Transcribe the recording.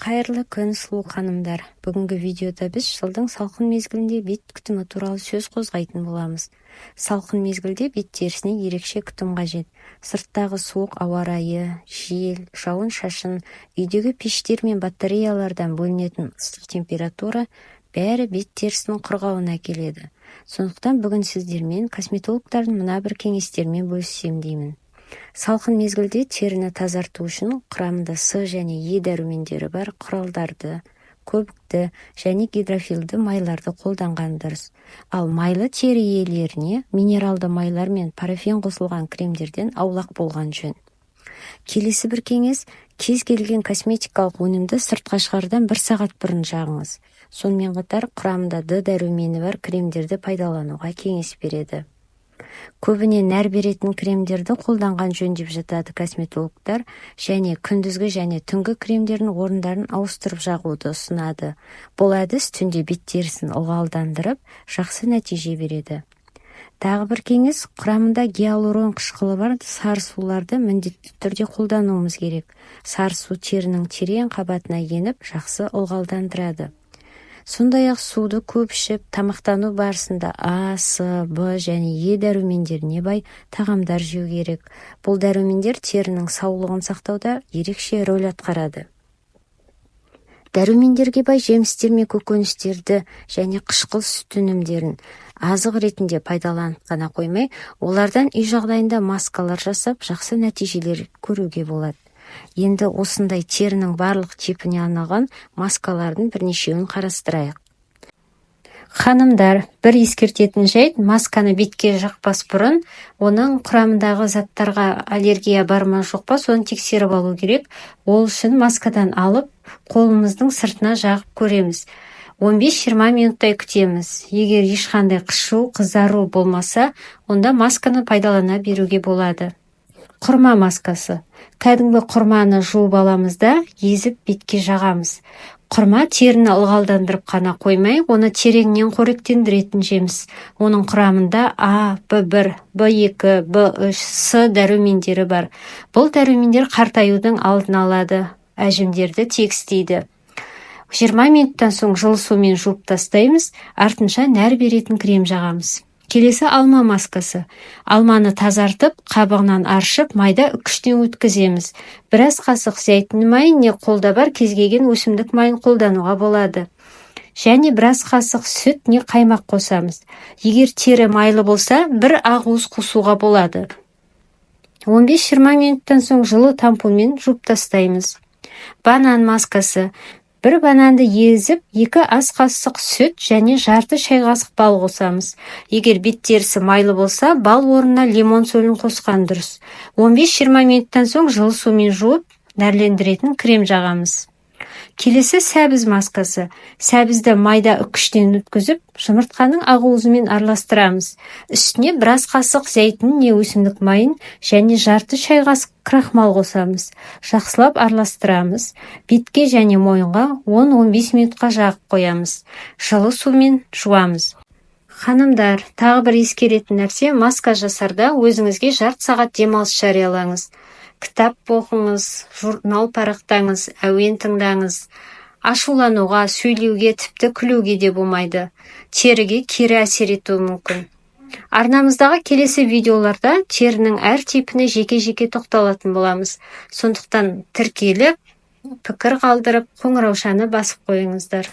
Қайырлы күн, сұлу ханымдар! Бүгінгі видеода біз жылдың салқын мезгілінде бет күтімі туралы сөз қозғайтын боламыз. Салқын мезгілде бет терісіне ерекше күтім қажет. Сырттағы суық ауа райы, жел, жауын-шашын, үйдегі пештер мен батареялардан бөлінетін ыстық температура, бәрі бет терісінің құрғауына әкеледі. Сондықтан бүгін сіздермен косметологтардың мына бір кеңестерімен бөліссем деймін. Салқын мезгілде теріні тазарту үшін құрамында С және Е дәрумендері бар құралдарды, көбікті және гидрофилді майларды қолданған дұрыс. Ал майлы тері иелеріне минералды майлар мен парафин қосылған кремдерден аулақ болған жөн. Келесі бір кеңес: кез келген косметикалық өнімді сыртқа шығардан бір сағат бұрын жағыңыз. Сонымен қатар құрамында Д дәрумені бар кремдерді пайдалануға кеңес береді. Көбіне нәр беретін кремдерді қолданған жөн деп жатады косметологтар және күндізгі және түнгі кремдердің орындарын ауыстырып жағуды ұсынады. Бұл әдіс түнде бет терісін ылғалдандырып, жақсы нәтиже береді. Тағы бір кеңес: құрамында гиалурон қышқылы бар сары суларды міндетті түрде қолдануымыз керек. Сары су терінің терең қабатына еніп, жақсы ылғалдандырады. Сондай-ақ суды көп ішіп, тамақтану барысында А, С, Б және Е дәрумендеріне бай тағамдар жеу керек. Бұл дәрумендер терінің саулығын сақтауда ерекше рөл атқарады. Дәрумендерге бай жемістер мен көкөністерді және қышқыл сүт өнімдерін азық ретінде пайдаланып қана қоймай, олардан үй жағдайында маскалар жасап, жақсы нәтижелер көруге болады. Енді осындай терінің барлық типіне арналған маскалардың бірнешеуін қарастырайық. Ханымдар, бір ескертетін жайт: масканы бетке жақпас бұрын оның құрамындағы заттарға аллергия бар ма, жоқ па, соны тексеріп алу керек. Ол үшін маскадан алып, қолымыздың сыртына жағып көреміз. 15-20 минуттай күтеміз. Егер ешқандай қышу, қызару болмаса, онда масканы пайдалана беруге болады. Құрма маскасы. Кәдімгі құрманы жуып аламыз да, езіп, бетке жағамыз. Құрма теріні ылғалдандырып қана қоймай, оны тереңнен қоректендіретін жеміс. Оның құрамында А, В1, В2, В3, С дәрумендері бар. Бұл дәрумендер қартаюдың алдын алады, әжімдерді тегістейді. 20 минуттан соң жылы сумен жуып тастаймыз, артынша нәр беретін крем жағамыз. Келесі алма маскасы. Алманы тазартып, қабығынан аршып, майда үккіштен өткіземіз. Біраз қасық зәйтүн майын не қолда бар кез келген өсімдік майын қолдануға болады және біраз қасық сүт не қаймақ қосамыз. Егер тері майлы болса, бір ақуыз қосуға болады. 15-20 минуттан соң жылы тампонмен жуып тастаймыз. Банан маскасы. Бір бананды езіп, 2 ас қасық сүт және жарты шай қасық бал қосамыз. Егер бет терісі майлы болса, бал орнына лимон сөлін қосқан дұрыс. 15-20 минуттан соң жылы сумен жуып, нәрлендіретін крем жағамыз. Келесі сәбіз маскасы. Сәбізді майда үккіштен өткізіп, жұмыртқаның ақуызымен араластырамыз. Үстіне біраз қасық зәйтүн не өсімдік майын және жарты шай қасық крахмал қосамыз. Жақсылап араластырамыз. Бетке және мойынға 10-15 минутқа жағып қоямыз. Жылы сумен жуамыз. Ханымдар, тағы бір ескеретін нәрсе: маска жасарда өзіңізге жарты сағат демалыс жариялаңыз. Кітап оқыңыз, журнал парақтаңыз, әуен тыңдаңыз. Ашулануға, сөйлеуге, тіпті күлуге де болмайды. Теріге кері әсер етуі мүмкін. Арнамыздағы келесі видеоларда терінің әр типіне жеке-жеке тоқталатын боламыз. Сондықтан тіркеліп, пікір қалдырып, қоңыраушаны басып қойыңыздар.